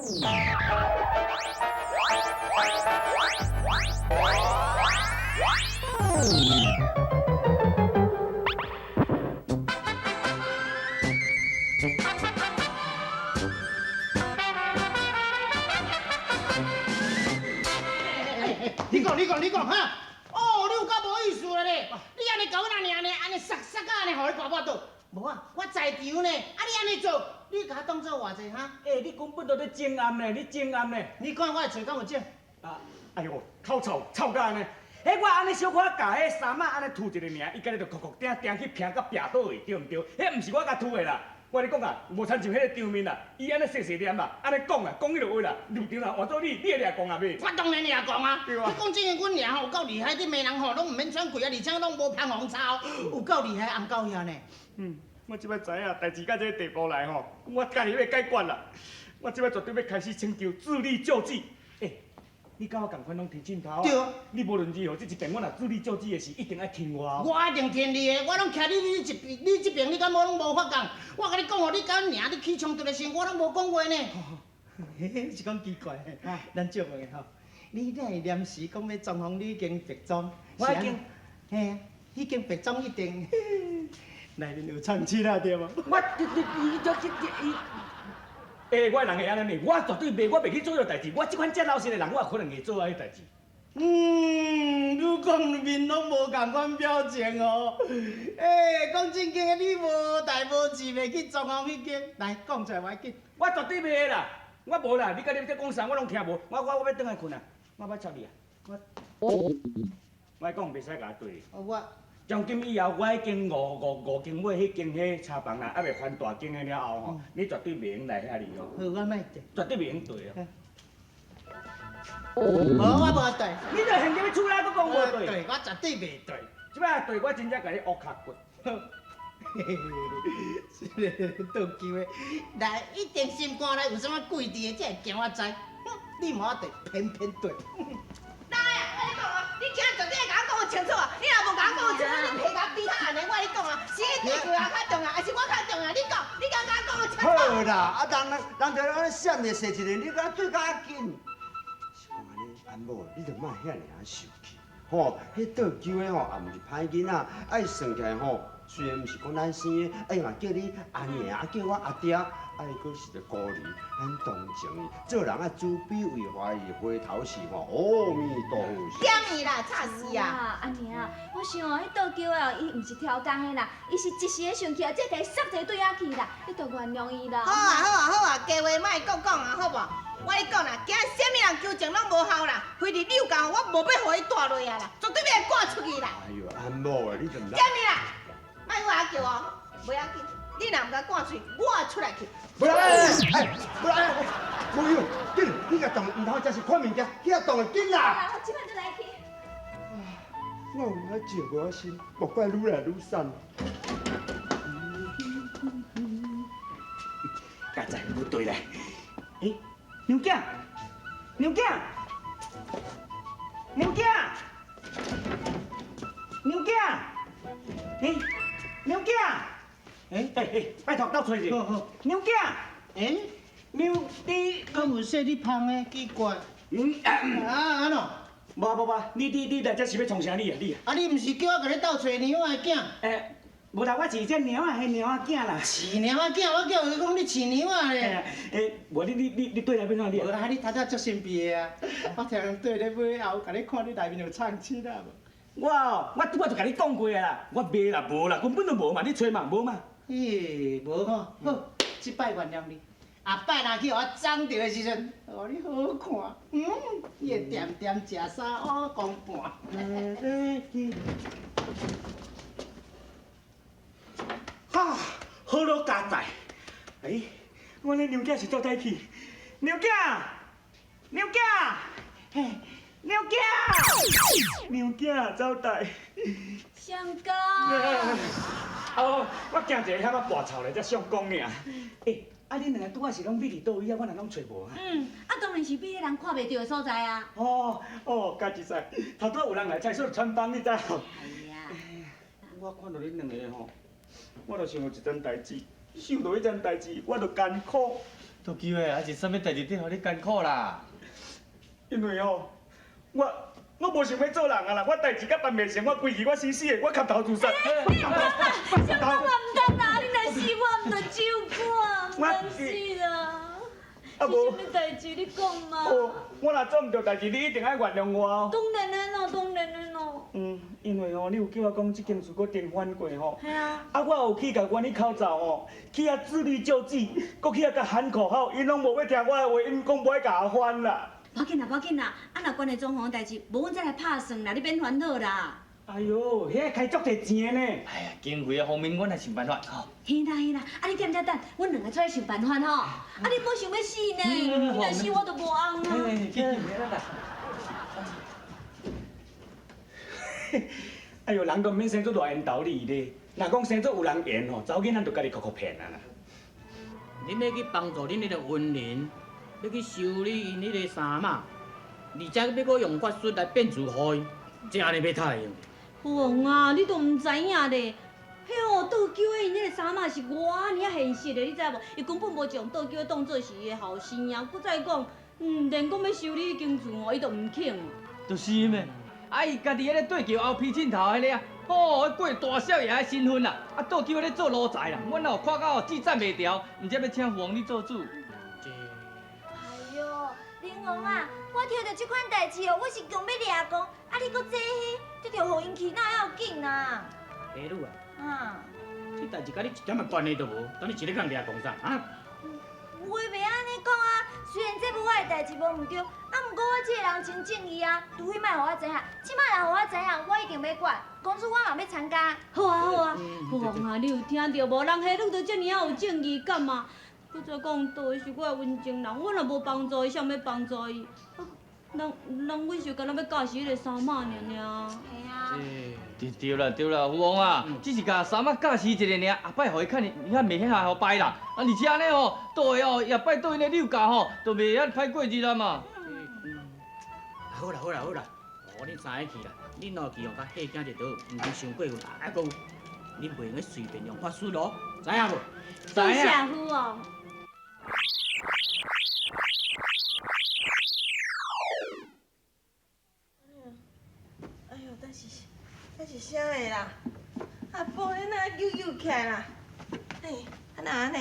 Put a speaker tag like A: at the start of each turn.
A: 你講，你講，你講哈！哦，你有夠無意思啦咧！你按呢共阮阿娘呢，按呢殺殺甲按呢，予你跋倒。無啊，我在場呢，啊你按呢做，你共我當做偌濟哈？
B: 欸，你根本都咧整暗呢，你整暗呢？
A: 你看我的喙敢有整？
B: 啊，哎喲，口臭臭甲按呢！彼我按呢小可共彼衫仔按呢脫一下爾，伊敢若就硞硞定定去拚佮壁倒去，對毋對？彼毋是我共脫的啦。我共你講啊，無親像彼個場面啦，伊按呢細細念啦，按呢講啦，講彼个話啦，立場啦，換做你，你會掠狂啊未？
A: 我當然掠狂啊！
B: 對啊。
A: 你講真的，阮娘吼有夠厲害，你罵人吼攏毋免喘氣啊，而且攏無芳黃臭，有夠厲害，毋夠遐呢。
B: 嗯，我這擺知影，代誌到這个地步來吼，我家己欲解決啦。我這擺絕對欲開始請求自力救濟。欸，你佮我仝款攏天秤頭。
A: 對啊。
B: 你無論如何，這一遍我若自力救濟的時，一定愛聽我。
A: 我一定聽你的，我攏徛你你一邊，你這邊你敢無攏無法講。我共你講哦，你佮阮娘你起衝突的時，我攏無講話呢。嘿嘿，是講奇怪，咱借問下吼，你哪會臨時講欲裝潢你間別莊？
B: 我已經，
A: 嘿啊，彼間別莊一定內面有藏錢啊，對無？
B: 我，你你你這這這伊，欸，我人會按呢呢，我絕對袂，我袂去做彼個代誌。我這款遮老實的人，我可能會做彼個代誌。
A: 嗯，愈講面攏無仝款表情哦。欸，講正經的，你無代無誌袂去裝潢彼間，來講出來無要緊。
B: 我絕對袂啦，我無啦。你佮你這講啥，我攏聽無。我我我欲轉來睏啊，我欲插你啊。我我講袂使共我對。
A: 我。
B: 從今以後，我彼間五五五間尾彼間彼茶房啦，猶未翻大間的了後吼，你絕對袂用來遐裡哦。
A: 好，我莫對。
B: 絕對袂用對哦。
A: 無，我無對。
B: 你著現在欲出來，閣講無對。
A: 對，我絕對袂對。
B: 這擺對我真正共你烏殼骨。
A: 嘿嘿嘿，這個倒勼的，來一定心肝內有啥物鬼佇的，才會驚我知。哼，你無對，偏偏對。
C: 來啊！我共你講啊，你今仔絕對愛共我講清楚啊！你若無共我講清楚，你皮共比較按呢，我共你講啊，是你地球仔較重要，還是我較重要？你講，你敢共我講清楚？
D: 好啦，啊人人就按呢閃咧踅一下，你敢對較緊？是講按呢，阿某，你就莫遐爾仔受氣，吼，彼倒勼的吼也毋是歹囡仔，啊伊算起來吼，雖然毋是講咱生的，啊伊嘛叫你阿娘，啊叫我阿爹，啊伊閣是個孤兒，咱同情伊，做人愛慈悲為懷，回頭是岸，阿彌陀佛。
C: 點伊啦，吵死啊！
E: 阿娘，我想哦，彼倒勼的哦，伊毋是刁工的啦，伊是一時的生氣啊，才共伊捒一个對仔去啦，你著原諒伊啦。
C: 好啊好啊好啊，假話莫閣講啊，好無？我共你講啦，今仔啥物人求情攏無效啦，非佇柳家我無欲予伊蹛落啊啦，絕對欲伊趕出去啦。
D: 哎喲，阿某啊，你就毋知。
C: 點伊啦，莫我叫哦，無要緊，你若毋共趕出去，我出來去。
D: 無啦，哎，無啦，無用，緊，你共當，毋通這是看物件，去遐當會緊啦。
E: 我這擺就來去。
D: 我有影照無心，莫怪愈來愈瘦。
B: 佳哉，無對咧。欸，娘囝，娘囝，娘囝，娘囝，欸，娘囝，欸欸欸，拜託鬥揣者。
A: 好好。
B: 娘囝，
A: 欸，
B: 娘，你
A: 敢有說你芳的？奇怪。
B: 嗯。
A: 啊，按怎？
B: 無無無，你你你來這是欲創啥你啊你啊？
A: 啊，你毋是叫我共你鬥揣娘仔的囝？
B: 欸，無啦，我是這娘仔，彼娘仔囝啦。
A: 飼娘仔囝，我叫伊講你飼娘仔咧。
B: 欸，無你你你你對來欲按怎你？
A: 無啦，你頭拄足神秘的啊！我聽人對咧尾後，共你看你內面有藏錢啊無？
B: 我哦，我拄仔就共你講過啊啦，我袂啦，無啦，根本就無嘛，你揣嘛，無嘛。
A: 咦，無吼，好，這擺原諒你。後擺若去予我摠著的時陣，予你好看，嗯，你會恬恬食三碗公半。
B: 哈，好囉佳哉。欸，阮的娘囝是倒佗去？娘囝，娘囝，嘿，娘囝，娘囝走佗。
E: 相公。
B: 哦，我驚一个遐仔跋臭來才相公爾。欸，啊，恁兩个拄仔是攏秘佇佗位啊？我若攏揣無啊。
E: 嗯，啊，當然是秘佇人看袂著的所在啊。
B: 哦哦，佳一使，頭拄仔有人來廁所傳房，你知無？
E: 係啊。
B: 我看著恁兩个吼，我就想著一樁代誌，想著彼樁代誌，我就艱苦。
F: 倒勼的，啊是啥物代志伫予你艰苦啦？
B: 因为吼，我无想欲做人啊啦，我代志甲办袂成，我规气我死死的，我磕头自杀。
E: 小公我毋通啦，你若死我毋就手寒，毋通死啦。
B: 啊无
E: 是啥物代志？你讲嘛。
B: 哦，我若做毋著代志，你一定爱原谅我哦。
E: 当然的咯，当然的咯。
B: 嗯，因为吼，你有叫我讲这间厝阁颠翻过吼。
E: 系啊。
B: 啊，我有去共阮去口罩吼，去遐字字句句，阁去遐共喊口号，𪜶拢无欲听我的话，𪜶讲无爱共我翻啦。
G: 无要紧啦，无要紧啦，啊若关系装潢的代志，无阮再来拍算啦，你免烦恼啦。
B: 哎哟，遐开足济钱的呢。
F: 哎呀，经费的方面，阮来想办法吼。
G: 嘿啦嘿啦，啊你踮遮等，阮两个出来想办法吼。啊你莫想欲死呢，你若死我就无翁啊。
F: 去去，来。
B: 哎哟，人都毋免生做偌缘投你咧，若讲生做有人缘吼，查某囡仔就家己哭哭骗啊啦。
H: 恁欲去帮助恁彼个恩人，欲去修理𪜶彼个衫仔，而且欲阁用法术来变厝予伊，这按呢欲太会用？
G: 父王啊，你都毋知影咧，彼哦倒勼的𪜶彼个衫仔是偌尔仔现实的，你知无？伊根本无将倒勼的当做是伊的后生啊。阁再讲，连讲欲修理彼间厝哦，伊都毋肯。
F: 就是咩？啊，伊家己彼个对桥后皮镜头彼个啊，吼，过大少爷的身份啦，啊，倒勼咧做奴才啦，阮哦看到舌战袂牢，毋知欲请父王你做主。
E: 哎哟，林王啊，我听著这款代志哦，我是强欲掠讲，啊你阁这彼，这著予𪜶去哪会要紧啊？
H: 夏女啊，这代志佮你一点仔关系都无，当你一咧共掠讲啥啊？
E: 话袂按呢讲啊，虽然这无我的代志无毋对，啊，毋过我这个人真正义啊，除非莫予我知影，这摆若予我知影，我一定欲管。公主我嘛欲参加。
G: 好啊好啊，父王啊，你有听著无？人夏女都这尔仔有正义感啊，阁再讲，倒的是我的温情人，我若无帮助伊，谁欲帮助伊？人人阮是干焦欲教死彼个三妈尔尔。
E: 嘿啊。
F: 对对啦对啦，父王啊，只是共三仔教示一下尔，后摆予伊较遐袂遐予败啦。啊，而且按呢吼，倒会哦，也摆对𪜶的六教吼，就袂遐歹过日啦嘛。
H: 好啦好啦好啦，哦，恁三个去啦，恁哦去哦，共戏囝一倒，毋通伤过分，啊，阁有，恁袂用得随便用法术哦，知影无？
G: 多谢父王。
C: 哎呦，这是这是啥个啦？阿婆，你哪揪揪起来啦？哎，啊哪按呢？